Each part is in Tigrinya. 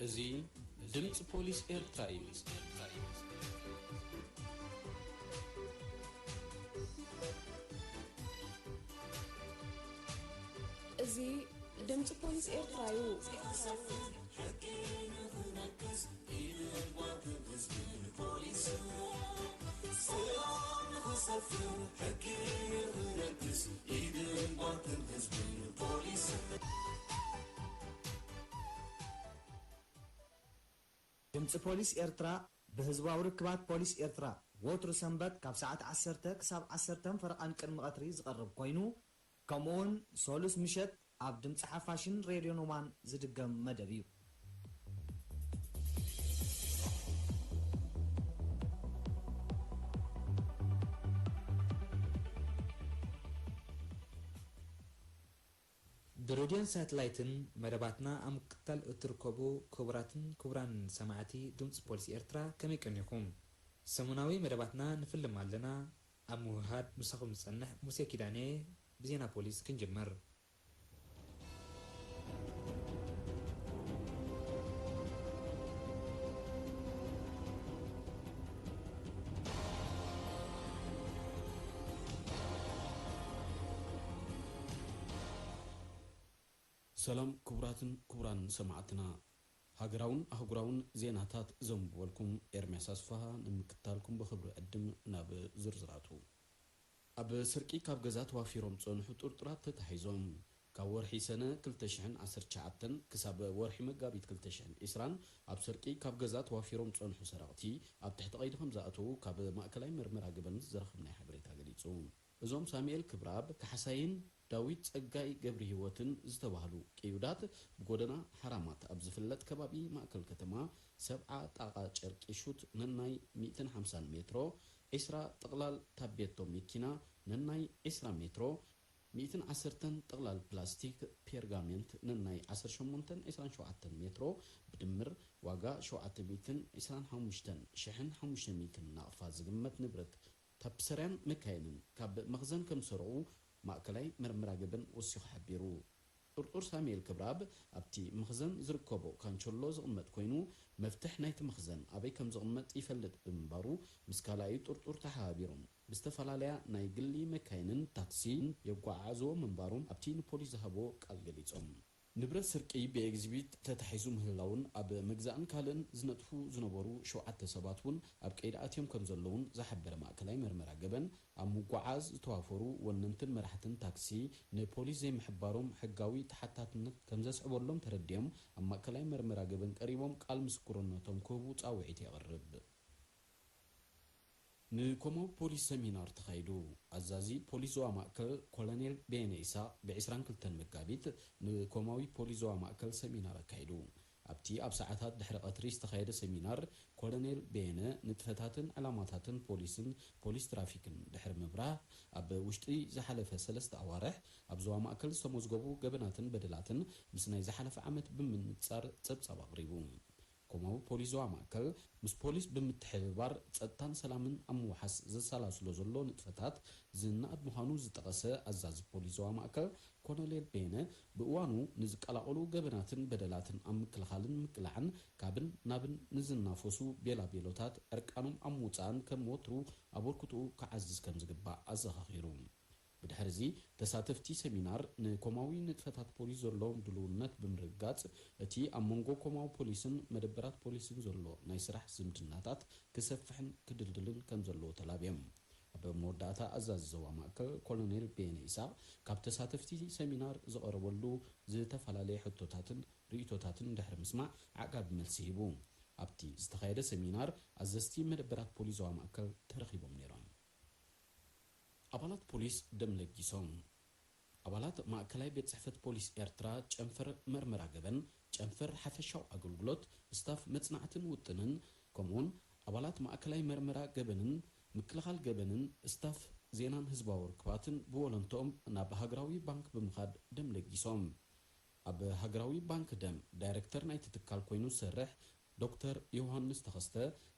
እዚ ድምፂ ፖሊስ ኤርትራ እዩ። እዚ ድምፂ ፖሊስ ኤርትራ እዩ። ድምፂ ፖሊስ ኤርትራ ብህዝባዊ ርክባት ፖሊስ ኤርትራ ወትሩ ሰንበት ካብ ሰዓት ዓሰርተ ክሳብ ዓሰርተን ፈረቓን ቅድሚ ቀትሪ ዝቐርብ ኮይኑ፣ ከምኡውን ሰሉስ ምሸት ኣብ ድምፂ ሓፋሽን ሬድዮ ኖማን ዝድገም መደብ እዩ። ብሬድዮን ሳትላይትን መደባትና ኣብ ምክትታል እትርከቡ ክቡራትን ክቡራን ሰማዕቲ ድምፂ ፖሊስ ኤርትራ ከመይ ቀኒኹም? ሰሙናዊ መደባትና ንፍልም ኣለና። ኣብ ምውህሃድ ምሳኹም ዝጸንሕ ሙሴ ኪዳነ። ብዜና ፖሊስ ክንጅምር። ሰላም ክቡራትን ክቡራን ሰማዕትና፣ ሃገራውን ኣህጉራውን ዜናታት ዘንብበልኩም ኤርምያስ ኣስፍሃ ንምክትታልኩም ብኽብሪ ዕድም። ናብ ዝርዝራቱ። ኣብ ስርቂ ካብ ገዛ ተዋፊሮም ዝጸንሑ ጥርጡራት ተታሒዞም። ካብ ወርሒ ሰነ ክልተ ሽሕን ዓሰርተ ትሽዓተን ክሳብ ወርሒ መጋቢት ክልተ ሽሕን ዕስራን ኣብ ስርቂ ካብ ገዛ ተዋፊሮም ዝጸንሑ ሰረቕቲ ኣብ ትሕቲ ቀይዲ ከም ዝኣተዉ ካብ ማእከላይ መርመራ ገበን ዝረኸብናዮ ሓበሬታ ገሊጹ። እዞም ሳሙኤል ክብረኣብ ካሕሳይን ዳዊት ጸጋይ ገብረሂወትን ዝተባህሉ ቅዩዳት፣ ብጎደና ሓራማት ኣብ ዝፍለጥ ከባቢ ማእከል ከተማ፣ ሰብዓ ጣቓ ጨርቂ ሹት ነናይ ሚእትን ሓምሳን ሜትሮ፣ ዒስራ ጥቕላል ታቤቶ መኪና ነናይ ዒስራ ሜትሮ፣ ሚእትን ዓሰርተን ጥቕላል ፕላስቲክ ፔርጋሜንት ነናይ ዓሰርተ ሸሞንተን ዒስራን ሸውዓተን ሜትሮ፣ ብድምር ዋጋ ሸውዓተ ሚእትን ዒስራን ሓሙሽተን ሽሕን ሓሙሽተ ሚእትን ናቕፋ ዝግመት ንብረት ታፕሰርያን መካይንን ካብ መኽዘን ከም ዝሰረቑ ማእከላይ መርመራ ገበን ወሲኹ ሓቢሩ። ጥርጡር ሳሙኤል ክብረኣብ ኣብቲ መኽዘን ዝርከቦ ካንቸሎ ዝቕመጥ ኮይኑ፣ መፍትሕ ናይቲ መኽዘን ኣበይ ከም ዝቕመጥ ይፈልጥ ብምንባሩ፣ ምስ ካልኣዩ ጥርጡር ተሓባቢሩ ብዝተፈላለያ ናይ ግሊ መካይንን ታክሲን የጓዓዕዝዎ ምንባሩ ኣብቲ ንፖሊስ ዝሃቦ ቃል ገሊጾም። ንብረት ስርቂ ብኤግዚቢት ተታሒዙ ምህላውን ኣብ ምግዛእን ካልእን ዝነጥፉ ዝነበሩ ሸውዓተ ሰባት እውን ኣብ ቀይዲ ኣትዮም ከም ዘለውን ዝሓበረ ማእከላይ መርመራ ገበን፣ ኣብ ምጉዕዓዝ ዝተዋፈሩ ወነንትን መራሕትን ታክሲ ንፖሊስ ዘይምሕባሮም ሕጋዊ ተሓታትነት ከም ዘስዕበሎም ተረዲኦም ኣብ ማእከላይ መርመራ ገበን ቀሪቦም ቃል ምስክርነቶም ክህቡ ጻውዒት የቕርብ። ንኮማዊ ፖሊስ ሰሚናር ተኻይዱ። ኣዛዚ ፖሊስ ዞባ ማእከል ኮሎኔል በየነ ኢሳቕ ብ ዕስራን ክልተን መጋቢት ንኮማዊ ፖሊስ ዞባ ማእከል ሰሚናር ኣካይዱ። ኣብቲ ኣብ ሰዓታት ድሕሪ ቀትሪ ዝተኻየደ ሰሚናር፣ ኮሎኔል በየነ ንጥፈታትን ዕላማታትን ፖሊስን ፖሊስ ትራፊክን ድሕሪ ምብራህ፣ ኣብ ውሽጢ ዝሓለፈ ሰለስተ ኣዋርሕ ኣብ ዞባ ማእከል ዝተመዝገቡ ገበናትን በደላትን ምስ ናይ ዝሓለፈ ዓመት ብምንጻር ጸብጻብ ኣቕሪቡ። ኮማዊ ፖሊስ ዞባ ማእከል ምስ ፖሊስ ብምትሕብባር ጸጥታን ሰላምን ኣብ ምውሓስ ዘሰላስሎ ዘሎ ንጥፈታት ዝነኣድ ምዃኑ ዝጠቐሰ ኣዛዚ ፖሊስ ዞባ ማእከል ኮሎኔል በየነ፣ ብእዋኑ ንዝቀላቐሉ ገበናትን በደላትን ኣብ ምክልኻልን ምቅላዕን ካብን ናብን ንዝናፈሱ ቤላቤሎታት ዕርቃኖም ኣብ ምውጻእን ከም ወትሩ ኣበርክቶኡ ክዓዝዝ ከም ዝግባእ ኣዘኻኺሩ። ብድሕርዚ ተሳተፍቲ ሰሚናር ንኮማዊ ንጥፈታት ፖሊስ ዘለዎም ድልውነት ብምርግጋጽ፣ እቲ ኣብ መንጎ ኮማዊ ፖሊስን መደበራት ፖሊስን ዘሎ ናይ ስራሕ ዝምድናታት ክሰፍሕን ክድልድልን ከም ዘለዎ ተላብዮም። ኣብ መወዳእታ ኣዛዚ ዞባ ማእከል ኮሎኔል ቤነ ኢሳቕ ካብ ተሳተፍቲ ሰሚናር ዝቐረበሉ ዝተፈላለየ ሕቶታትን ርእይቶታትን ድሕሪ ምስማዕ ዓቃቢ መልሲ ሂቡ። ኣብቲ ዝተኻየደ ሰሚናር ኣዘዝቲ መደበራት ፖሊስ ዞባ ማእከል ተረኺቦም ነይሮም። ኣባላት ፖሊስ ደም ለጊሶም። ኣባላት ማእከላይ ቤት ጽሕፈት ፖሊስ ኤርትራ፣ ጨንፈር መርመራ ገበን፣ ጨንፈር ሓፈሻዊ ኣገልግሎት፣ ስታፍ መጽናዕትን ውጥንን፣ ከምኡውን ኣባላት ማእከላይ መርመራ ገበንን ምክልኻል ገበንን፣ ስታፍ ዜናን ህዝባዊ ርክባትን ብወለንትኦም ናብ ሃገራዊ ባንክ ብምኻድ ደም ለጊሶም። ኣብ ሃገራዊ ባንክ ደም ዳይረክተር ናይቲ ትካል ኮይኑ ዝሰርሕ ዶክተር ዮሃንስ ተኸስተ፣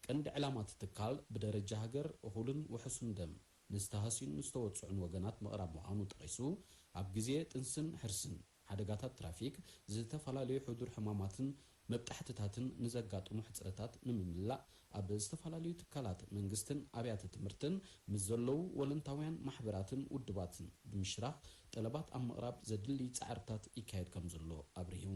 ቀንዲ ዕላማ እቲ ትካል ብደረጃ ሃገር እኹልን ውሑስን ደም ንዝተሃስዩን ንዝተወጽዑን ወገናት ምቕራብ ምዃኑ ጠቒሱ፣ ኣብ ግዜ ጥንስን ሕርስን ሓደጋታት ትራፊክ፣ ዝተፈላለዩ ሕዱር ሕማማትን መብጣሕትታትን ንዘጋጥሙ ሕጽረታት ንምምላእ ኣብ ዝተፈላለዩ ትካላት መንግስትን ኣብያተ ትምህርትን ምስ ዘለዉ ወለንታውያን ማሕበራትን ውድባትን ብምሽራኽ ጠለባት ኣብ ምቕራብ ዘድሊ ጻዕርታት ይካየድ ከም ዘሎ ኣብሪሁ።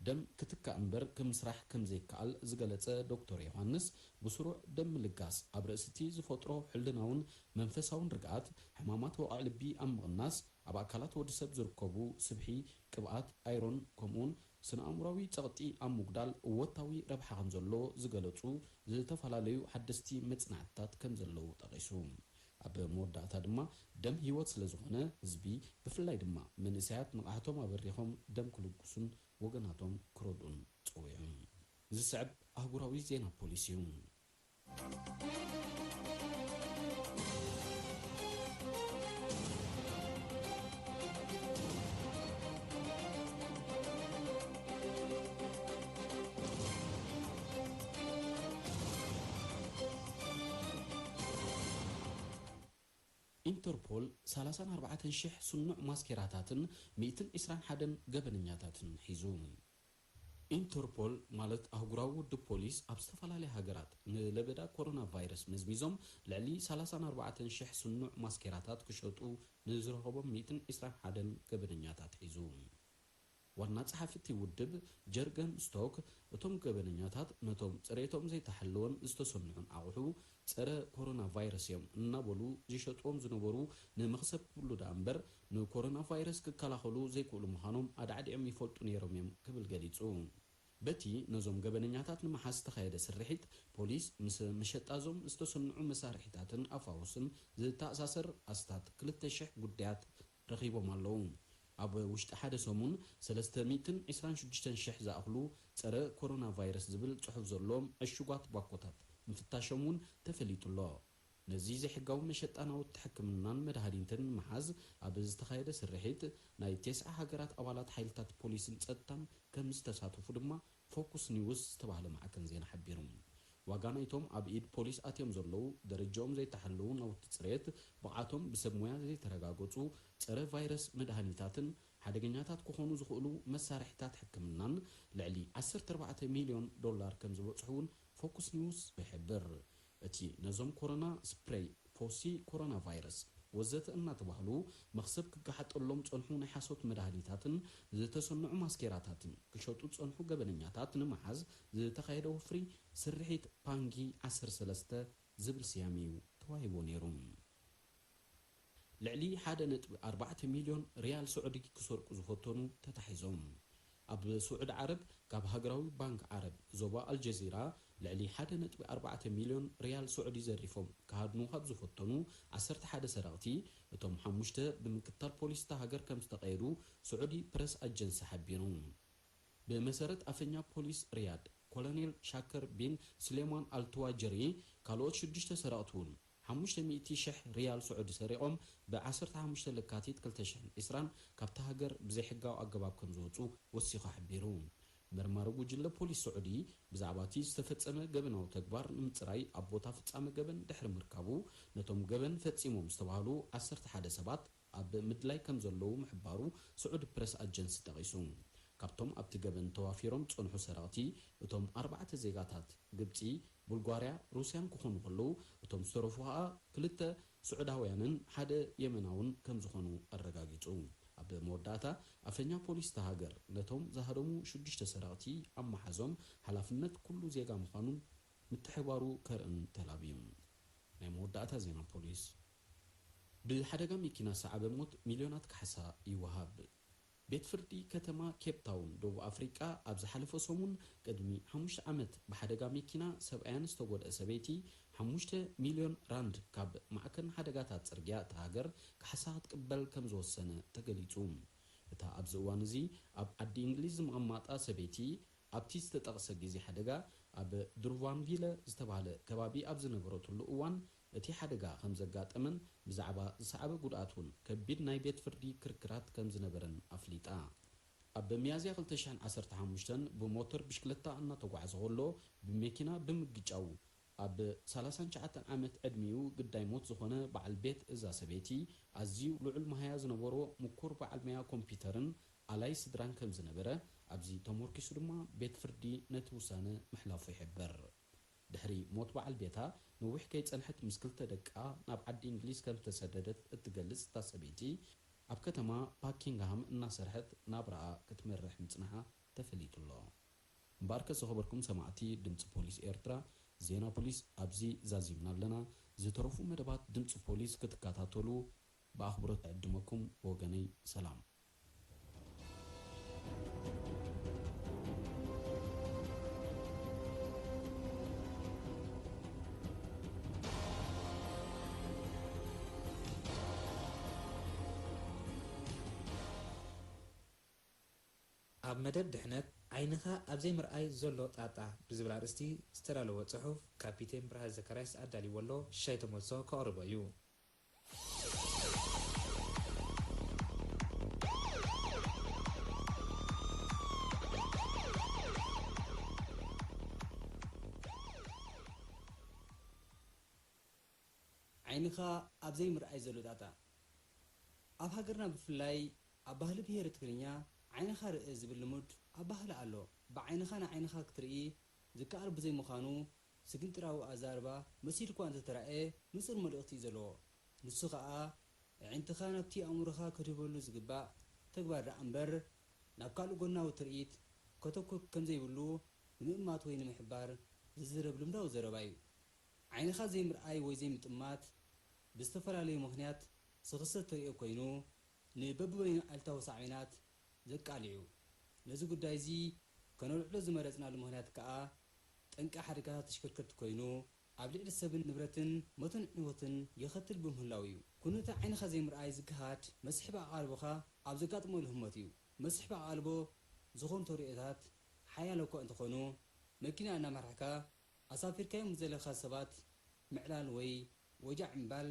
ደም ክትካእ እምበር ክምስራሕ ከም ዘይከኣል ዝገለጸ ዶክተር ዮሃንስ፣ ብስሩዕ ደም ምልጋስ ኣብ ርእሲ እቲ ዝፈጥሮ ሕልናውን መንፈሳውን ርግኣት፣ ሕማማት ወቕዒ ልቢ ኣብ ምቕናስ፣ ኣብ ኣካላት ወዲ ሰብ ዝርከቡ ስብሒ፣ ቅብኣት፣ ኣይሮን፣ ከምኡውን ስነ-ኣእምሮኣዊ ጸቕጢ ኣብ ምጉዳል እወታዊ ረብሓ ከም ዘሎ ዝገለጹ ዝተፈላለዩ ሓደስቲ መጽናዕትታት ከም ዘለዉ ጠቒሱ። ኣብ መወዳእታ ድማ፣ ደም ህይወት ስለ ዝኾነ፣ ህዝቢ ብፍላይ ድማ መንእሰያት ንቕሓቶም ኣበሪኾም ደም ክልግሱን ወገናቶም ክረድኡን ጸዊዑ። ዝስዕብ ኣህጉራዊ ዜና ፖሊስ እዩ። ኢንተርፖል ሰላሳን ኣርባዕተን ሽሕ ስኑዕ ማስኬራታትን ሚእትን ዕስራን ሓደን ገበነኛታትን ሒዙ። ኢንተርፖል፣ ማለት ኣህጉራዊ ውድብ ፖሊስ፣ ኣብ ዝተፈላለያ ሃገራት ንለበዳ ኮሮና ቫይረስ መዝሚዞም ልዕሊ ሰላሳን ኣርባዕተን ሽሕ ስኑዕ ማስኬራታት ክሸጡ ንዝረኸቦም ሚእትን ዕስራን ሓደን ገበነኛታት ሒዙ። ዋና ጸሓፊ እቲ ውድብ ጀርገን ስቶክ፣ እቶም ገበነኛታት ነቶም ጽሬቶም ዘይተሓለወን ዝተሰንዑን ኣቑሑ ጸረ ኮሮና ቫይረስ እዮም እናበሉ ዝሸጥዎም ዝነበሩ ንመኽሰብ ክብሉ ደኣ እምበር ንኮሮና ቫይረስ ክከላኸሉ ዘይክእሉ ምዃኖም ኣዳዕዲዖም ይፈልጡ ነይሮም እዮም ክብል ገሊጹ። በቲ ነዞም ገበነኛታት ንምሓዝ ዝተኻየደ ስርሒት፣ ፖሊስ ምስ መሸጣ እዞም ዝተሰንዑ መሳርሒታትን ኣፋውስን ዝተኣሳሰር ኣስታት ክልተ ሽሕ ጉዳያት ረኺቦም ኣለዉ። ኣብ ውሽጢ ሓደ ሰሙን ሰለስተ ሚእትን ዕስራን ሽዱሽተን ሽሕ ዝኣኽሉ ጸረ ኮሮና ቫይረስ ዝብል ጽሑፍ ዘለዎም ዕሹጓት ባኮታት ምፍታሾም እውን ተፈሊጡ ኣሎ። ነዚ ዘይሕጋዊ መሸጣ ናውቲ ሕክምናን መድሃኒትን ንምሓዝ ኣብ ዝተኻየደ ስርሒት፣ ናይ ተስዓ ሃገራት ኣባላት ሓይልታት ፖሊስን ጸጥታን ከም ዝተሳተፉ ድማ ፎኩስ ኒውስ ዝተባህለ ማዕከን ዜና ሓቢሩ። ዋጋ ናይቶም ኣብ ኢድ ፖሊስ ኣትዮም ዘለዉ፣ ደረጃኦም ዘይተሓለዉ ናውቲ ጽሬት፣ ብቕዓቶም ብሰብ ሞያ ዘይተረጋገጹ ጸረ ቫይረስ መድሃኒታትን ሓደገኛታት ክኾኑ ዝኽእሉ መሳርሒታት ሕክምናን ልዕሊ ዓሰርተ ኣርባዕተ ሚልዮን ዶላር ከም ዝበጽሑ እውን ፎኩስ ኒውስ ይሕብር። እቲ ነዞም ኮሮና ስፕሬይ፣ ፎሲ ኮሮና ቫይረስ ወዘተ እናተባህሉ መኽሰብ ክገሓጠሎም ጸንሑ ናይ ሓሶት መድሃኒታትን ዝተሰንዑ ማስኬራታትን ክሸጡ ዝጸንሑ ገበነኛታት ንምሓዝ ዝተኻየደ ወፍሪ ስርሒት ፓንጊ ዓሰርተ ሰለስተ ዝብል ስያሜ እዩ ተዋሂቦ ነይሩ። ልዕሊ ሓደ ነጥቢ ኣርባዕተ ሚልዮን ሪያል ስዑዲ ክሰርቁ ዝፈተኑ ተታሒዞም። ኣብ ስዑዲ ዓረብ ካብ ሃገራዊ ባንክ ዓረብ ዞባ ኣልጀዚራ ልዕሊ ሓደ ነጥቢ ኣርባዕተ ሚልዮን ሪያል ስዑዲ ዘሪፎም ክሃድኑ ካብ ዝፈተኑ ዓሰርተ ሓደ ሰረቕቲ፣ እቶም ሓሙሽተ ብምክትታል ፖሊስ እታ ሃገር ከም ዝተቐየዱ ስዑዲ ፕረስ ኣጀንሲ ሓቢሩ። ብመሰረት ኣፈኛ ፖሊስ ሪያድ ኮሎኔል ሻከር ቢን ስሌማን ኣልቱዋጀሪ፣ ካልኦት ሽዱሽተ ሰረቕቲ እውን ሓሙሽተ ሚእቲ ሽሕ ሪያል ስዑዲ ሰሪቖም፣ ብ ዓሰርተ ሓሙሽተ ለካቲት ክልተ ሽሕን ዕስራን ካብታ ሃገር ብዘይሕጋዊ ኣገባብ ከም ዝወጹ ወሲኹ ሓቢሩ። መርማሪ ጉጅለ ፖሊስ ስዑዲ፣ ብዛዕባ እቲ ዝተፈጸመ ገበናዊ ተግባር ንምጽራይ ኣብ ቦታ ፍጻመ ገበን ድሕሪ ምርካቡ፣ ነቶም ገበን ፈጺሞም ዝተባህሉ ዓሰርተ ሓደ ሰባት ኣብ ምድላይ ከም ዘለዉ ምሕባሩ ስዑዲ ፕረስ ኣጀንሲ ጠቒሱ። ካብቶም ኣብቲ ገበን ተዋፊሮም ዝጸንሑ ሰረቕቲ፣ እቶም ኣርባዕተ ዜጋታት ግብጺ፣ ቡልጓርያ፣ ሩስያን ክኾኑ ከለዉ፣ እቶም ዝተረፉ ከኣ ክልተ ስዑዳውያንን ሓደ የመናውን ከም ዝኾኑ ኣረጋጊጹ። ኣብ መወዳእታ፣ ኣፈኛ ፖሊስ እታ ሃገር ነቶም ዝሃደሙ ሽዱሽተ ሰረቕቲ ኣብ ምሓዞም ሓላፍነት ኩሉ ዜጋ ምዃኑን ምትሕብባሩ ከርእን ተላብዩ። ናይ መወዳእታ ዜና ፖሊስ። ብሓደጋ መኪና ዝሰዓበ ሞት ሚልዮናት ካሕሳ ይወሃብ። ቤት ፍርዲ ከተማ ኬፕ ታውን፣ ደቡብ ኣፍሪቃ፣ ኣብ ዝሓለፈ ሰሙን፣ ቅድሚ ሓሙሽተ ዓመት ብሓደጋ መኪና ሰብኣያን ዝተጎድአ ሰበይቲ፣ ሓሙሽተ ሚልዮን ራንድ ካብ ማዕከን ሓደጋታት ጽርግያ እታ ሃገር ካሕሳ ክትቅበል ከም ዝወሰነ ተገሊጹ። እታ ኣብዚ እዋን እዚ ኣብ ዓዲ እንግሊዝ ዝምቕማጣ ሰበይቲ፣ ኣብቲ ዝተጠቕሰ ግዜ ሓደጋ፣ ኣብ ድሩቫንቪለ ዝተባህለ ከባቢ ኣብ ዝነበረትሉ እዋን፣ እቲ ሓደጋ ከም ዘጋጠመን ብዛዕባ ዝሰዓበ ጉድኣት እውን ከቢድ ናይ ቤት ፍርዲ ክርክራት ከም ዝነበረን ኣፍሊጣ። ኣብ ሚያዝያ ክልተ ሽሕን ዓሰርተ ሓሙሽተን ብሞተር ብሽክለታ እናተጓዕዘ ከሎ፣ ብመኪና ብምግጫዉ፣ ኣብ ሰላሳን ትሽዓተን ዓመት ዕድሚኡ ግዳይ ሞት ዝኾነ በዓል ቤት እዛ ሰበይቲ፣ ኣዝዩ ልዑል መሃያ ዝነበሮ ምኩር በዓል ሞያ ኮምፒውተርን ኣላይ ስድራን ከም ዝነበረ፣ ኣብዚ ተሞርኪሱ ድማ ቤት ፍርዲ ነቲ ውሳነ ምሕላፉ ይሕብር። ድሕሪ ሞት በዓል ቤታ፣ ነዊሕ ከይጸንሐት ምስ ክልተ ደቃ ናብ ዓዲ እንግሊዝ ከም ዝተሰደደት እትገልጽ እታ ሰበይቲ፣ ኣብ ከተማ ባኪንግሃም እናሰርሐት ናብራኣ ክትመርሕ ምጽንሓ ተፈሊጡ ኣሎ። እምበኣርከ ዝኸበርኩም ሰማዕቲ ድምፂ ፖሊስ ኤርትራ፣ ዜና ፖሊስ ኣብዚ ዛዚምና ኣለና። ዝተረፉ መደባት ድምፂ ፖሊስ ክትከታተሉ ብኣኽብሮት እዕድመኩም። ወገነይ ሰላም። ኣብ መደብ ድሕነት ዓይንኻ ኣብ ዘይምርኣይ ዘሎ ጣጣ ብዝብል ኣርእስቲ ዝተዳለወ ጽሑፍ ካፒቴን ብርሃ ዘካርያስ ኣዳልይዎ ኣሎ። ሽሻይ ተመልሶ ከቕርቦ እዩ። ዓይንኻ ኣብ ዘይምርኣይ ዘሎ ጣጣ። ኣብ ሃገርና ብፍላይ ኣብ ባህሊ ብሄረ ትግርኛ ዓይንኻ ርእ ዝብል ልሙድ ኣባህላ ኣሎ። ብዓይንኻ ንዓይንኻ ክትርኢ ዝከኣል ብዘይምዃኑ ስግንጢራዊ ኣዛርባ መሲሉ እኳ እንተተራእየ ንጹር መልእኽቲ እዩ ዘለዎ። ንሱ ኸኣ ኣዒንትኻ ናብቲ ኣእምሮኻ ከድህበሉ ዝግባእ ተግባር ደኣ እምበር ናብ ካልእ ጎናዊ ትርኢት ከተኩር ከምዘይብሉ ንምእማት ወይ ንምሕባር ዝዝረብ ልምዳዊ ዘረባ እዩ። ዓይንኻ ዘይምርኣይ ወይ ዘይምጥማት ብዝተፈላለዩ ምኽንያት ዝኽሰት ተርእዮ ኮይኑ ንበብበይኑ ኣሉታዊ ሳዕቤናት ዘቃልዕ እዩ። ነዚ ጉዳይ እዚ ከነልዕሎ ዝመረጽናሉ ምኽንያት ከኣ ጠንቂ ሓደጋታት ተሽከርከርቲ ኮይኑ ኣብ ልዕሊ ሰብን ንብረትን ሞትን ዕንወትን የኸትል ብምህላው እዩ። ኩነተ ዓይንኻ ዘይምርኣይ ዝገሃድ መስሕብ ኣቓልቦኻ ኣብ ዘጋጥመሉ ህሞት እዩ። መስሕብ ኣቓልቦ ዝኾኑ ተርእዮታት ሓያሎ እኳ እንተኾኑ መኪና እናመራሕካ ኣሳፊርካዮም ንዘለኻ ሰባት ምዕላል ወይ ወጃዕ ምባል፣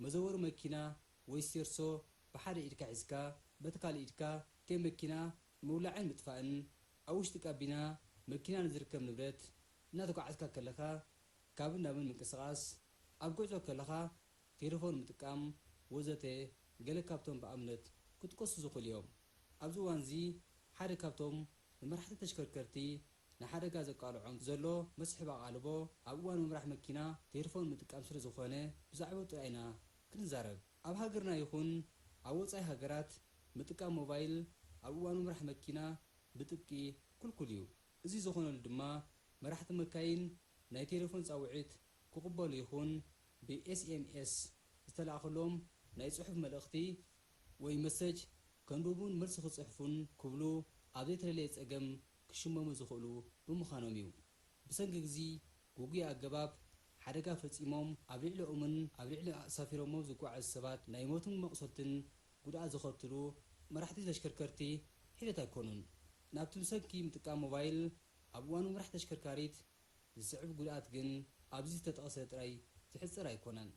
መዘወሪ መኪና ወይ ስቴርሶ ብሓደ ኢድካ ሒዝካ በቲ ካልእ ኢድካ እተን መኪና ምውላዕን ምጥፋእን፣ ኣብ ውሽጢ ካቢና መኪና ንዝርከብ ንብረት እናተጓዓዝካ ከለኻ ካብን ናብን ምንቅስቓስ፣ ኣብ ጉዕዞ ከለኻ ቴለፎን ምጥቃም ወዘተ ገለ ካብቶም ብኣብነት ክጥቀሱ ዝኽእሉ እዮም። ኣብዚ እዋንዚ ሓደ ካብቶም ንመራሕቲ ተሽከርከርቲ ንሓደጋ ዘቃልዖም ዘሎ መስሕብ ኣቓልቦ ኣብ እዋን ምምራሕ መኪና ቴለፎን ምጥቃም ስለ ዝኾነ ብዛዕባኡ ጥራይ ኢና ክንዛረብ። ኣብ ሃገርና ይኹን ኣብ ወጻኢ ሃገራት ምጥቃም ሞባይል ኣብ እዋን ምምራሕ መኪና ብጥብቂ ክልኩል እዩ። እዚ ዝኾነሉ ድማ መራሕቲ መካይን ናይ ቴለፎን ጻውዒት ክቕበሉ ይኹን ብ ኤስ ኤም ኤስ ዝተላእኸሎም ናይ ጽሑፍ መልእኽቲ ወይ መሰጅ ከንብቡን መልሲ ክጽሕፉን ክብሉ ኣብ ዘይተደለየ ጸገም ክሽመሙ ዝኽእሉ ብምዃኖም እዩ። ብሰንኪ ግዚ ግጉይ ኣገባብ ሓደጋ ፈጺሞም ኣብ ልዕሊኦምን ኣብ ልዕሊ ኣሳፊሮሞ ዝጓዓዙ ሰባት ናይ ሞትን መቑሰልትን ጉድኣት ዘኸትሉ መራሕቲ ተሽከርከርቲ ሒደት ኣይኮኑን። ናብቲ ብሰንኪ ምጥቃም ሞባይል ኣብ እዋን ምምራሕ ተሽከርካሪት ዝስዕብ ጉድኣት ግን ኣብዚ ዝተጠቕሰ ጥራይ ዝሕጸር ኣይኮነን።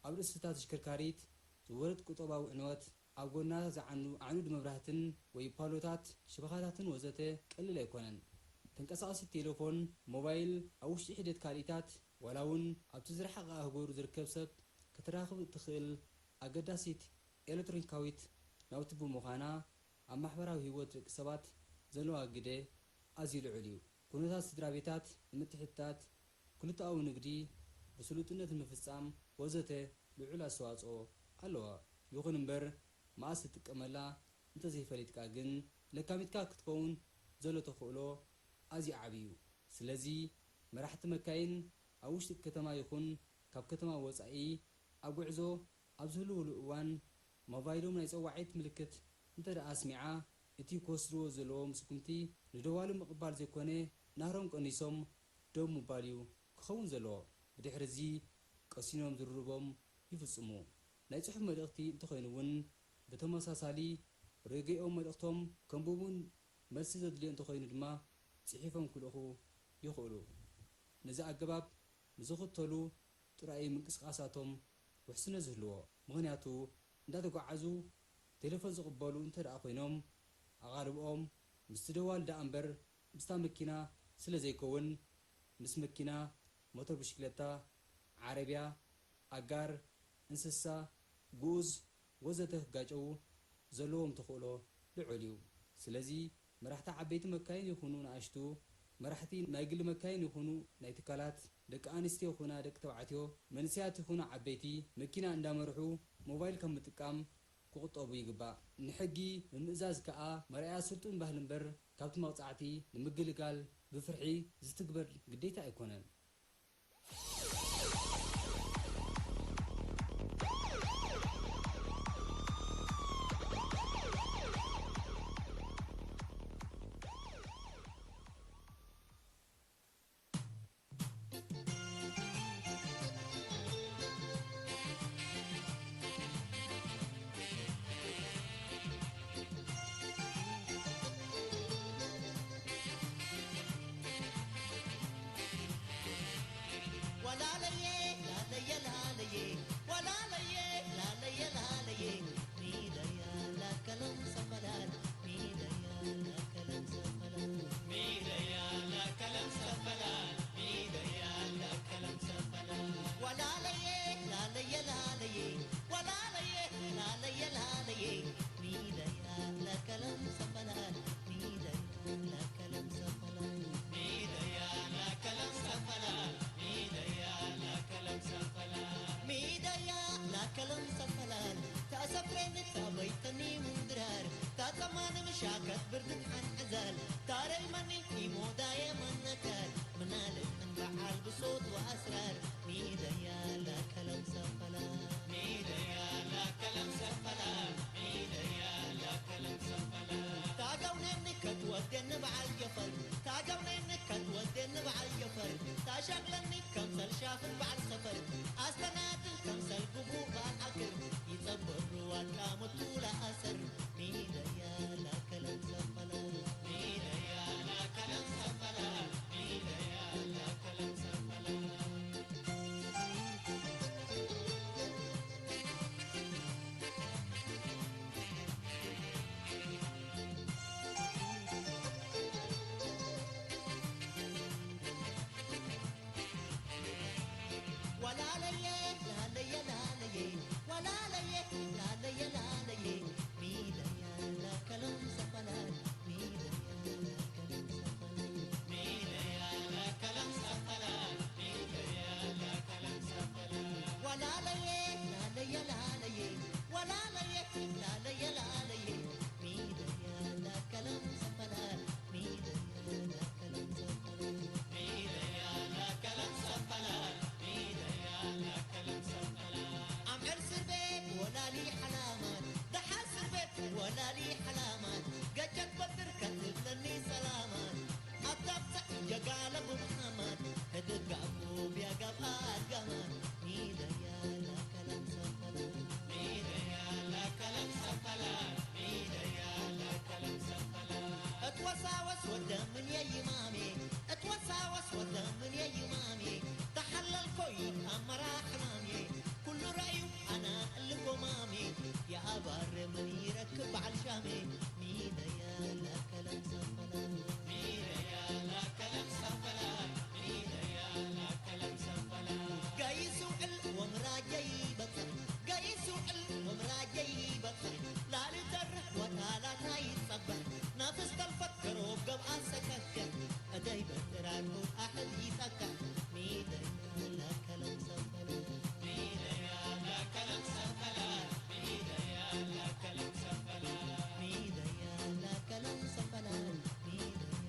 ኣብ ርእሲ እታ ተሽከርካሪት ዝወርድ ቁጠባዊ ዕንወት፣ ኣብ ጎና ዝዓኑ ኣዕኑድ መብራህትን ወይ ፓሎታት፣ ሽበኻታትን ወዘተ ቀሊል ኣይኮነን። ተንቀሳቓሲት ቴለፎን፣ ሞባይል፣ ኣብ ውሽጢ ሒደት ካልኢታት፣ ዋላ እውን ኣብቲ ዝረሓቐ ኣህጉር ዝርከብ ሰብ ከተራኽብ እትኽእል ኣገዳሲት ኤለክትሮኒካዊት ናውቲ ብምዃና፣ ኣብ ማሕበራዊ ህይወት ደቂ ሰባት ዘለዋ ግደ ኣዝዩ ልዑል እዩ። ኩነታት ስድራ ቤታት ንምትሕትታት፣ ክልተኣዊ ንግዲ ብስሉጥነት ንምፍጻም ወዘተ ልዑል ኣስተዋጽኦ ኣለዋ። ይኹን እምበር፣ መኣስ ትጥቀመላ እንተዘይፈሊጥካ ግን፣ ለካሚትካ ክትከውን ዘሎ ተኽእሎ ኣዝዩ ዓቢ እዩ። ስለዚ፣ መራሕቲ መካይን ኣብ ውሽጢ ከተማ ይኹን ካብ ከተማ ወጻኢ ኣብ ጉዕዞ ኣብ ዝህልውሉ እዋን፣ ሞባይሎም ናይ ጸዋዒት ምልክት እንተ ደኣ ኣስሚዓ፣ እቲ ክወስድዎ ዘለዎም ስጉምቲ ንደዋሊ ምቕባል ዘይኮነ፣ ናህሮም ቀኒሶም ደው ምባል እዩ ክኸውን ዘለዎ። ብድሕሪ እዚ ቀሲኖም ዝርርቦም ይፍጽሙ። ናይ ጽሑፍ መልእኽቲ እንተኾይኑ እውን ብተመሳሳሊ፣ ርግኦም መልእኽቶም ከንብቡን መልሲ ዘድልዮ እንተኾይኑ ድማ ጽሒፎም ክልእኹ ይኽእሉ። ነዚ ኣገባብ ንዝኽተሉ ጥራይ ምንቅስቓሳቶም ውሕስነት ዝህልዎ። ምኽንያቱ እንዳተጓዓዙ ቴሌፎን ዝቕበሉ እንተ ደኣ ኮይኖም ኣቓልብኦም ምስቲ ደዋሊ ደኣ እምበር ምስታ መኪና ስለ ዘይከውን ምስ መኪና፣ ሞተር ብሽክለታ፣ ዓረብያ፣ ኣጋር፣ እንስሳ፣ ግኡዝ ወዘተ ክጋጨዉ ዘለዎም ተኽእሎ ልዑል እዩ። ስለዚ መራሕቲ ዓበይቲ መካይን ይኹኑ ንኣሽቱ፣ መራሕቲ ናይ ግሊ መካይን ይኹኑ ናይ ትካላት፣ ደቂ ኣንስትዮ ይኹና ደቂ ተባዕትዮ፣ መንእሰያት ይኹኑ ዓበይቲ፣ መኪና እንዳመርሑ ሞባይል ካብ ምጥቃም ክቑጠቡ ይግባእ። ንሕጊ ምምእዛዝ ከኣ መርኣያ ስልጡን ባህሊ እምበር፣ ካብቲ መቕጻዕቲ ንምግልጋል ብፍርሒ ዝትግበር ግዴታ ኣይኮነን። Walaleye, laleye, laleye. Walaleye, laleye, laleye. Midaya la kalam safalan. Midaya la kalam safalan. Midaya la kalam safalan. Midaya la kalam safalan. Walaleye, laleye, laleye. Walaleye, laleye, laleye. Midaya la kalam safalan. Midaya la kalam safalan. Midaya la kalam safalan. Midaya la kalam safalan. Midaya la kalam safalan. Tasafren tabay tani mundrar. Tataman mashakat bird an azal. Taray mani imodaye manakar. Manal an ba'al busut wa asrar. Midaya la kalam safalan. Midaya la kalam safalan. Midaya la kalam safalan. Tagaw nenni kat wadden ba'al jafar. Tagaw nenni kat wadden ba'al jafar. Tashaq lenni kamsal shafir ba'al safar. Astanat kamsal gubu ba'al akir. Yitabru wa kamutu la asar. Midaya la kalam safalan. Midaya la kalam safalan. Midaya la kalam safalan. Walaleye, laleye, laleye. Walaleye, laleye, laleye. Midaya la kalam safalan. Midaya la kalam safalan. Midaya la kalam safalan. Midaya la kalam safalan. Walaleye, laleye, laleye. Walaleye, laleye, laleye. Midaya la kalam safalan. Midaya la kalam safalan. Midaya la kalam safalan. Midaya la kalam safalan. Am'el sirbet walali halaman. Daha sirbet walali halaman. Gajak batir katib lani salaman. Atab sa jagala Muhammad. Hedegak ku biagab agaman. Midaya la kalam safalan. Midaya la kalam safalan. Midaya la kalam safalan. Etwasawas wadamin ya imame. Etwasawas wadamin ya imame. Tahallal koyi amara hmame. Kullu ra'yu ana lgomame. Ya abar min yirak ba'al shame. Midaya la kalam safalan. Midaya la kalam safalan. Midaya la kalam safalan. Gayi su'il wamra jayi batar. Gayi su'il wamra jayi batar. Lali tar wa tala tayi sabah. Nafis talfat karo gab asakakka. Aday bataratu ahad yitaka. Midaya la kalam safalan. Midaya la kalam safalan. Midaya la kalam safalan. Midaya la kalam safalan. Midaya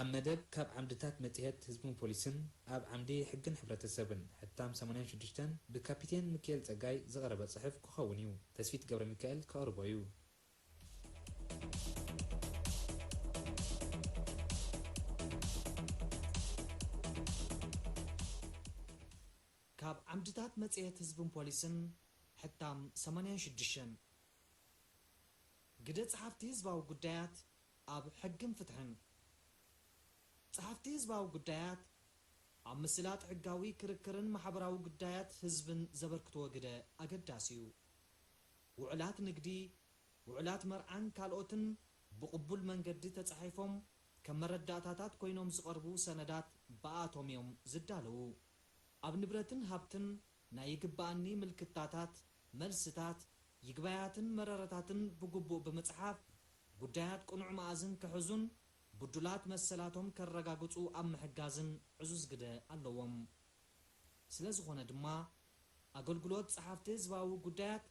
ኣብ መደብ ካብ ዓምድታት መጽሔት ህዝብን ፖሊስን ኣብ ዓምዲ ሕግን ሕብረተሰብን ሕታም ሰማንያን ሽዱሽተን ብካፒቴን ሚካኤል ጸጋይ ዝቐረበ ጽሑፍ ክኸውን እዩ። ተስፊት ገብረ ሚካኤል ከቕርቦ እዩ። ካብ ዓምድታት መጽሔት ህዝብን ፖሊስን ሕታም ሰማንያን ሽዱሽተን። ግደ ጸሓፍቲ ህዝባዊ ጉዳያት ኣብ ሕግን ፍትሕን። ጸሓፍቲ ህዝባዊ ጉዳያት ኣብ ምስላጥ ሕጋዊ ክርክርን ማሕበራዊ ጉዳያት ህዝብን ዘበርክትዎ ግደ ኣገዳሲ እዩ። ውዕላት ንግዲ፣ ውዕላት መርዓን ካልኦትን ብቕቡል መንገዲ ተጻሒፎም ከም መረዳእታታት ኮይኖም ዝቐርቡ ሰነዳት ብኣቶም እዮም ዝዳለዉ። ኣብ ንብረትን ሃብትን ናይ ይግባኣኒ ምልክታታት፣ መልስታት፣ ይግባያትን መረረታትን ብግቡእ ብምጽሓፍ፣ ጉዳያት ቅኑዕ መኣዝን ክሕዙን ብዱላት መሰላቶም ከረጋግጹ ኣብ ምሕጋዝን ዕዙዝ ግደ ኣለዎም። ስለ ዝኾነ ድማ፣ ኣገልግሎት ጸሓፍቲ ህዝባዊ ጉዳያት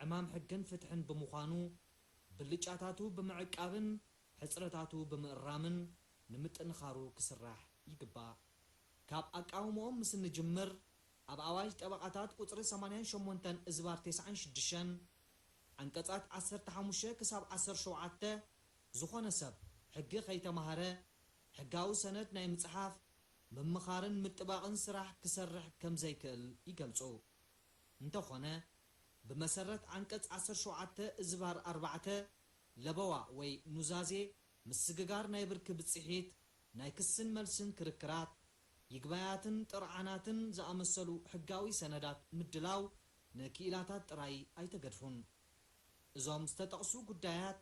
ዕማም ሕግን ፍትሕን ብምዃኑ፣ ብልጫታቱ ብምዕቃብን ሕጽረታቱ ብምእራምን ንምጥንኻሩ ክስራሕ ይግባእ። ካብ ኣቃውምኦም ምስ እንጅምር፣ ኣብ ኣዋጅ ጠበቓታት ቁጽሪ ሰማንያን ሸሞንተን እዝባር ተስዓን ሽዱሽተን፣ ዓንቀጻት ዓሰርተ ሓሙሽተ ክሳብ ዓሰርተ ሸውዓተ፣ ዝኾነ ሰብ ሕጊ ከይተማህረ፣ ሕጋዊ ሰነድ ናይ ምጽሓፍ፣ ምምኻርን ምጥባቕን ስራሕ ክሰርሕ ከም ዘይክእል ይገልጹ። እንተኾነ፣ ብመሰረት ዓንቀጽ ዓሰርተ ሸውዓተ እዝባር ኣርባዕተ፣ ለበዋ ወይ ኑዛዜ፣ ምስግጋር ናይ ብርኪ ብጽሒት፣ ናይ ክስን መልስን ክርክራት፣ ይግባያትን ጥርዓናትን ዝኣመሰሉ ሕጋዊ ሰነዳት ምድላው ንክኢላታት ጥራይ ኣይተገድፉን። እዞም ዝተጠቕሱ ጉዳያት፣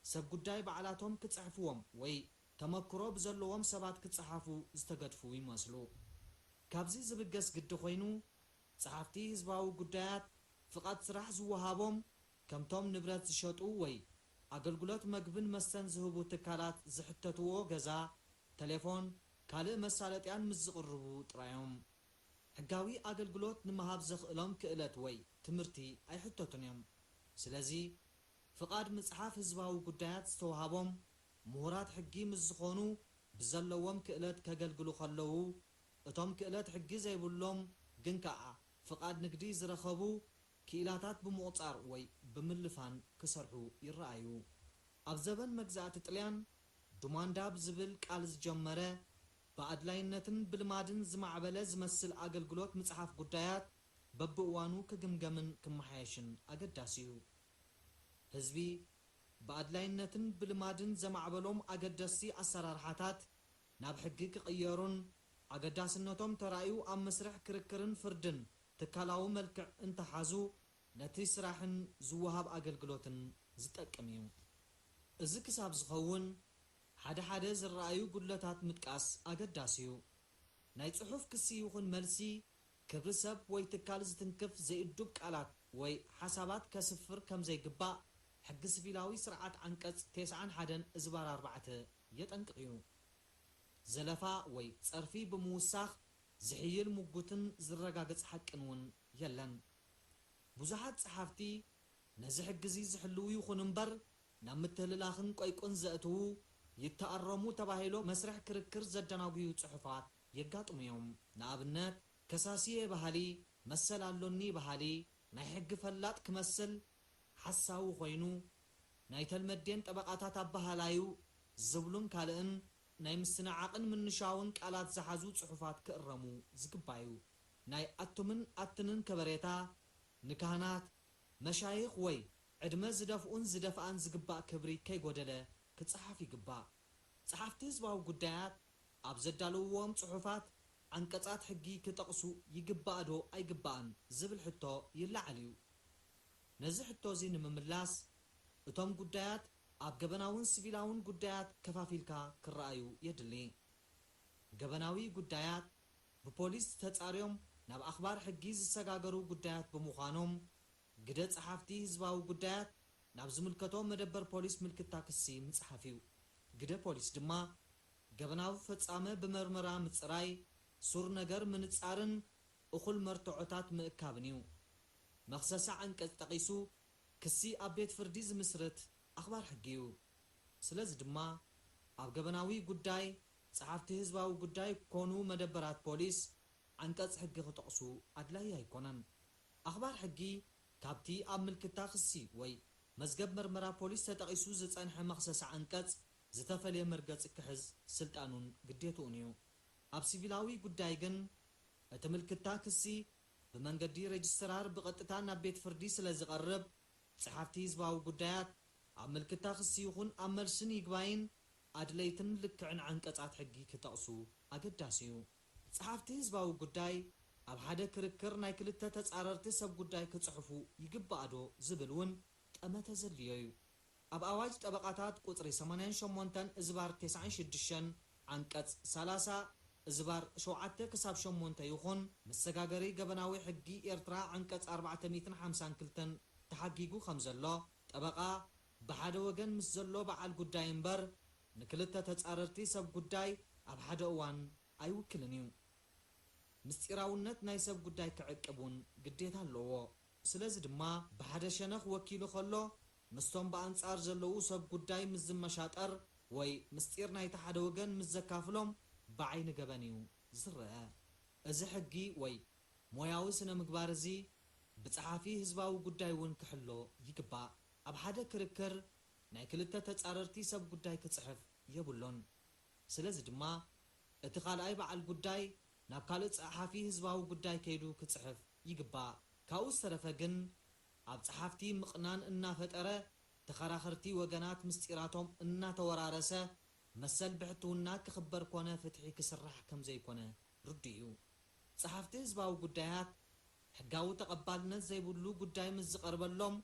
ሰብ ጉዳይ ባዕላቶም ክጽሕፍዎም ወይ ተመክሮ ብዘለዎም ሰባት ክጸሓፉ ዝተገድፉ ይመስሉ። ካብዚ ዝብገስ ግዲ ኮይኑ፣ ጸሓፍቲ ህዝባዊ ጉዳያት ፍቓድ ስራሕ ዝወሃቦም፣ ከምቶም ንብረት ዝሸጡ ወይ ኣገልግሎት መግብን መስተን ዝህቡ ትካላት ዝሕተትዎ ገዛ፣ ተሌፎን፣ ካልእ መሳለጥያን ምስ ዝቕርቡ ጥራዮም። ሕጋዊ ኣገልግሎት ንምሃብ ዘኽእሎም ክእለት ወይ ትምህርቲ ኣይሕተቱን እዮም። ስለዚ፣ ፍቓድ ምጽሓፍ ህዝባዊ ጉዳያት ዝተወሃቦም ምሁራት ሕጊ ምስ ዝኾኑ፣ ብዘለዎም ክእለት ከገልግሉ ከለዉ፣ እቶም ክእለት ሕጊ ዘይብሎም ግን ከኣ ፍቓድ ንግዲ ዝረኸቡ ክኢላታት ብምቑጻር ወይ ብምልፋን ክሰርሑ ይረኣዩ። ኣብ ዘበን መግዛእቲ ጥልያን፣ ዱማንዳ ብዝብል ቃል ዝጀመረ፣ ብኣድላይነትን ብልማድን ዝማዕበለ ዝመስል ኣገልግሎት ምጽሓፍ ጉዳያት በብእዋኑ ክግምገምን ክመሓየሽን ኣገዳሲ እዩ። ህዝቢ ብኣድላይነትን ብልማድን ዘማዕበሎም ኣገደስቲ ኣሰራርሓታት ናብ ሕጊ ክቕየሩን ኣገዳስነቶም ተራእዩ ኣብ መስርሕ ክርክርን ፍርድን ትካላዊ መልክዕ እንተሓዙ፣ ነቲ ስራሕን ዝወሃብ ኣገልግሎትን ዝጠቅም እዩ። እዚ ክሳብ ዝኸውን፣ ሓደ ሓደ ዝረኣዩ ጉድለታት ምጥቃስ ኣገዳሲ እዩ። ናይ ጽሑፍ ክሲ ይኹን መልሲ፣ ክብሪ ሰብ ወይ ትካል ዝትንክፍ ዘይእዱብ ቃላት ወይ ሓሳባት ከስፍር ከም ዘይግባእ፣ ሕጊ ሲቪላዊ ስርዓት ዓንቀጽ ተስዓን ሓደን እዝባር ኣርባዕተ የጠንቅቕ እዩ። ዘለፋ ወይ ጸርፊ ብምውሳኽ ዝሕይል ምጉትን ዝረጋገጽ ሓቅን እውን የለን። ብዙሓት ጸሓፍቲ ነዚ ሕጊ እዚ ዝሕልዉ ይኹን እምበር፣ ናብ ምትህልላኽን ቆይቁን ዘእትዉ፣ ይተኣረሙ ተባሂሎ መስርሕ ክርክር ዘደናጉዩ ጽሑፋት የጋጥሙ እዮም። ንኣብነት፣ ከሳሲየ በሃሊ፣ መሰል ኣሎኒ በሃሊ፣ ናይ ሕጊ ፈላጥ ክመስል ሓሳዊ ኮይኑ፣ ናይ ተልመዴን ጠበቓታት ኣበሃላዩ ዝብሉን ካልእን ናይ ምስትንዓቕን ምንሻውን ቃላት ዝሓዙ ጽሑፋት ክእረሙ ዝግባዩ። ናይ ኣቱምን ኣትንን ከበሬታ ንካህናት፣ መሻይኽ ወይ ዕድመ ዝደፍኡን ዝደፍኣን ዝግባእ ክብሪ ከይጎደለ ክጸሓፍ ይግባእ። ጸሓፍቲ ህዝባዊ ጉዳያት ኣብ ዘዳለውዎም ጽሑፋት ዓንቀጻት ሕጊ ክጠቕሱ ይግባእ ዶ ኣይግባእን ዝብል ሕቶ ይለዓል እዩ። ነዚ ሕቶ እዚ ንምምላስ፣ እቶም ጉዳያት ኣብ ገበናውን ሲቪላውን ጉዳያት ከፋፊልካ ክረኣዩ የድሊ። ገበናዊ ጉዳያት ብፖሊስ ተጻርዮም ናብ ኣኽባር ሕጊ ዝሰጋገሩ ጉዳያት ብምዃኖም፣ ግደ ጸሓፍቲ ህዝባዊ ጉዳያት ናብ ዝምልከቶ መደበር ፖሊስ ምልክታ ክሲ ምጽሓፍ እዩ። ግደ ፖሊስ ድማ፣ ገበናዊ ፈጻመ ብመርመራ ምጽራይ፣ ሱር ነገር ምንጻርን እኹል መርትዖታት ምእካብን እዩ። መኽሰሲ ዓንቀጽ ጠቒሱ ክሲ ኣብ ቤት ፍርዲ ዝምስርት ኣኽባር ሕጊ እዩ። ስለዚ ድማ፣ ኣብ ገበናዊ ጉዳይ ጸሓፍቲ ህዝባዊ ጉዳይ ኮኑ መደበራት ፖሊስ ዓንቀጽ ሕጊ ክጠቕሱ ኣድላዪ ኣይኮነን። ኣኽባር ሕጊ ካብቲ ኣብ ምልክታ ክሲ ወይ መዝገብ መርመራ ፖሊስ ተጠቒሱ ዝጸንሐ መኽሰሲ ዓንቀጽ ዝተፈልየ መርገጺ ክሕዝ ስልጣኑን ግዴትኡን እዩ። ኣብ ሲቪላዊ ጉዳይ ግን፣ እቲ ምልክታ ክሲ ብመንገዲ ሬጅስትራር ብቐጥታ ናብ ቤት ፍርዲ ስለ ዝቐርብ፣ ጸሓፍቲ ህዝባዊ ጉዳያት ኣብ ምልክታ ክሲ ይኹን ኣብ መልስን ይግባይን ኣድለይትን ልክዕን ዓንቀጻት ሕጊ ክጠቕሱ ኣገዳሲ እዩ። ጸሓፍቲ ህዝባዊ ጉዳይ ኣብ ሓደ ክርክር ናይ ክልተ ተጻረርቲ ሰብ ጉዳይ ክጽሕፉ ይግባእ ዶ ዝብል እውን ጠመተ ዘድልዮ እዩ። ኣብ ኣዋጅ ጠበቓታት ቁጽሪ ሰማንያን ሸሞንተን እዝባር ተስዓን ሽዱሽተን ዓንቀጽ ሰላሳ እዝባር ሸውዓተ ክሳብ ሸሞንተ ይኹን መሰጋገሪ ገበናዊ ሕጊ ኤርትራ ዓንቀጽ ኣርባዕተ ሚእትን ሓምሳን ክልተን ተሓጊጉ ከም ዘሎ፣ ጠበቓ ብሓደ ወገን ምስ ዘሎ በዓል ጉዳይ እምበር ንክልተ ተጻረርቲ ሰብ ጉዳይ ኣብ ሓደ እዋን ኣይውክልን እዩ። ምስጢራውነት ናይ ሰብ ጉዳይ ክዕቅብ እውን ግዴታ ኣለዎ። ስለዚ ድማ ብሓደ ሸነኽ ወኪሉ ከሎ ምስቶም ብኣንጻር ዘለዉ ሰብ ጉዳይ ምስ ዝመሻጠር ወይ ምስጢር ናይቲ ሓደ ወገን ምስ ዘካፍሎም ብዓይኒ ገበን እዩ ዝረኣ። እዚ ሕጊ ወይ ሞያዊ ስነ ምግባር እዚ ብጸሓፊ ህዝባዊ ጉዳይ እውን ክሕሎ ይግባእ። ኣብ ሓደ ክርክር ናይ ክልተ ተጻረርቲ ሰብ ጉዳይ ክጽሕፍ የብሉን። ስለዚ ድማ እቲ ካልኣይ በዓል ጉዳይ ናብ ካልእ ጸሓፊ ህዝባዊ ጉዳይ ከይዱ ክጽሕፍ ይግባእ። ካብኡ ዝተረፈ ግን ኣብ ጸሓፍቲ ምቕናን እናፈጠረ ተኸራኸርቲ ወገናት ምስጢራቶም እናተወራረሰ መሰል ብሕትውና ክኽበር ኮነ ፍትሒ ክስራሕ ከም ዘይኮነ ርዱእ እዩ። ጸሓፍቲ ህዝባዊ ጉዳያት ሕጋዊ ተቐባልነት ዘይብሉ ጉዳይ ምስ ዝቐርበሎም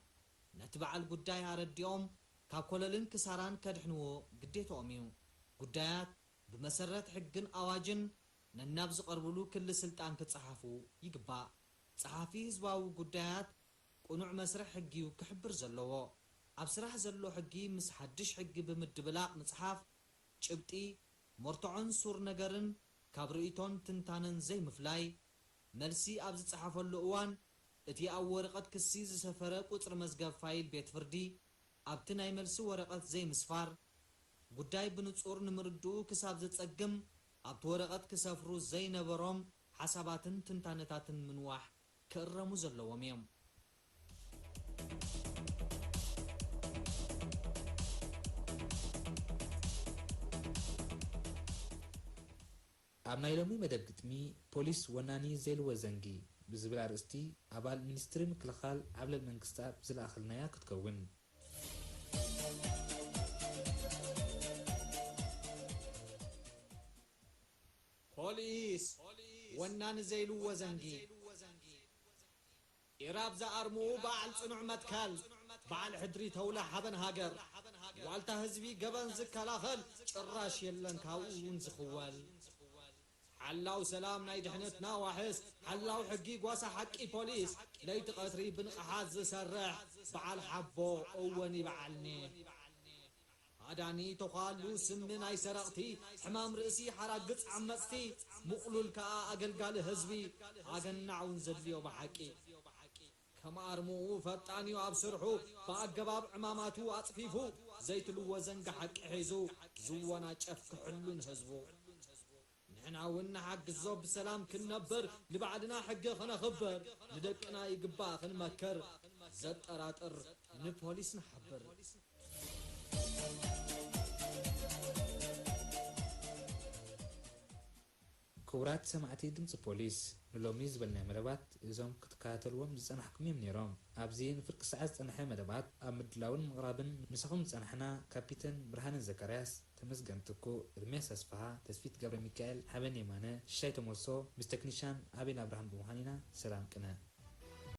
ነቲ በዓል ጉዳይ ኣረዲኦም ካብ ኮለልን ክሳራን ከድሕንዎ ግዴትኦም እዩ። ጉዳያት ብመሰረት ሕግን ኣዋጅን ነናብ ዝቐርብሉ ክሊ ስልጣን ክጸሓፉ ይግባእ። ጸሓፊ ህዝባዊ ጉዳያት ቅኑዕ መስርሕ ሕጊ እዩ ክሕብር ዘለዎ። ኣብ ስራሕ ዘሎ ሕጊ ምስ ሓድሽ ሕጊ ብምድብላቕ ምጽሓፍ፣ ጭብጢ፣ መርትዖን ሱር ነገርን ካብ ርእይቶን ትንታነን ዘይምፍላይ፣ መልሲ ኣብ ዝጸሓፈሉ እዋን እቲ ኣብ ወረቐት ክሲ ዝሰፈረ ቁጽሪ መዝገብ ፋይል ቤት ፍርዲ ኣብቲ ናይ መልሲ ወረቐት ዘይምስፋር፣ ጉዳይ ብንጹር ንምርድኡ ክሳብ ዘጸግም ኣብቲ ወረቐት ክሰፍሩ ዘይነበሮም ሓሳባትን ትንታነታትን ምንዋሕ ክእረሙ ዘለዎም እዮም። ኣብ ናይ ሎሚ መደብ ግጥሚ፣ ፖሊስ ወናኒ ዘይልዎ ዘንጊ ብዝብል ኣርእስቲ፣ ኣባል ሚኒስትሪ ምክልኻል ዓብለል መንግስተኣብ ዝለኣኸልናያ ክትከውን። ፖሊስ ወናኒ ዘይልዎ ዘንጊ። ኢራብ ዝኣርምኡ በዓል ጽኑዕ መትከል፣ በዓል ሕድሪ ተውላ ሓበን ሃገር፣ ዋልታ ህዝቢ ገበን ዝከላኸል፣ ጭራሽ የለን ካብኡ እውን ዝኽወል። ሓላው ሰላም ናይ ድሕነትና ዋሕስ፣ ሓላው ሕጊ ጓሳ ሓቂ ፖሊስ፣ ለይቲ ቀትሪ ብንቕሓት ዝሰርሕ፣ በዓል ሓቦ እወኒ በዓልኒ። ሃዳኒ ተዃሉ ስሚ ናይ ሰረቕቲ፣ ሕማም ርእሲ ሓራግጽ ዓመጽቲ፣ ምቕሉል ከኣ ኣገልጋሊ ህዝቢ፣ ኣገናዕ እውን ዘድልዮ ብሓቂ። ከም ኣርምኡ ፈጣን እዩ ኣብ ስርሑ፣ ብኣገባብ ዕማማቱ ኣጽፊፉ፣ ዘይትልዎ ዘንጊ ሓቂ ሒዙ፣ ዝወናጨፍ ክሕሉን ህዝቡ። ንሕና እውን ንሓግዞ ብሰላም ክንነብር፣ ንባዕልና ሕጊ ከነኽብር፣ ንደቅና ይግባእ ክንመክር፣ ዘጠራጥር ንፖሊስ ንሓብር። ክቡራት ሰማዕቲ ድምፂ ፖሊስ፣ ንሎሚ ዝበልናዮ መደባት እዞም ክትከታተልዎም ዝጸናሕኩም እዮም ነይሮም። ኣብዚ ንፍርቂ ሰዓት ዝጸንሐ መደባት ኣብ ምድላውን ምቕራብን ምሳኹም ዝጸናሕና ካፒተን ብርሃነ ዘካርያስ፣ ተመስገን ትኩእ፣ ኤርምያስ ኣስፍሃ፣ ተስፊት ገብረ ሚካኤል፣ ሓበን የማነ፣ ሽሻይ ተመልሶ፣ ምስ ተክኒሻን ኣቤል ኣብርሃም ብምዃን ኢና። ሰላም ቅነ።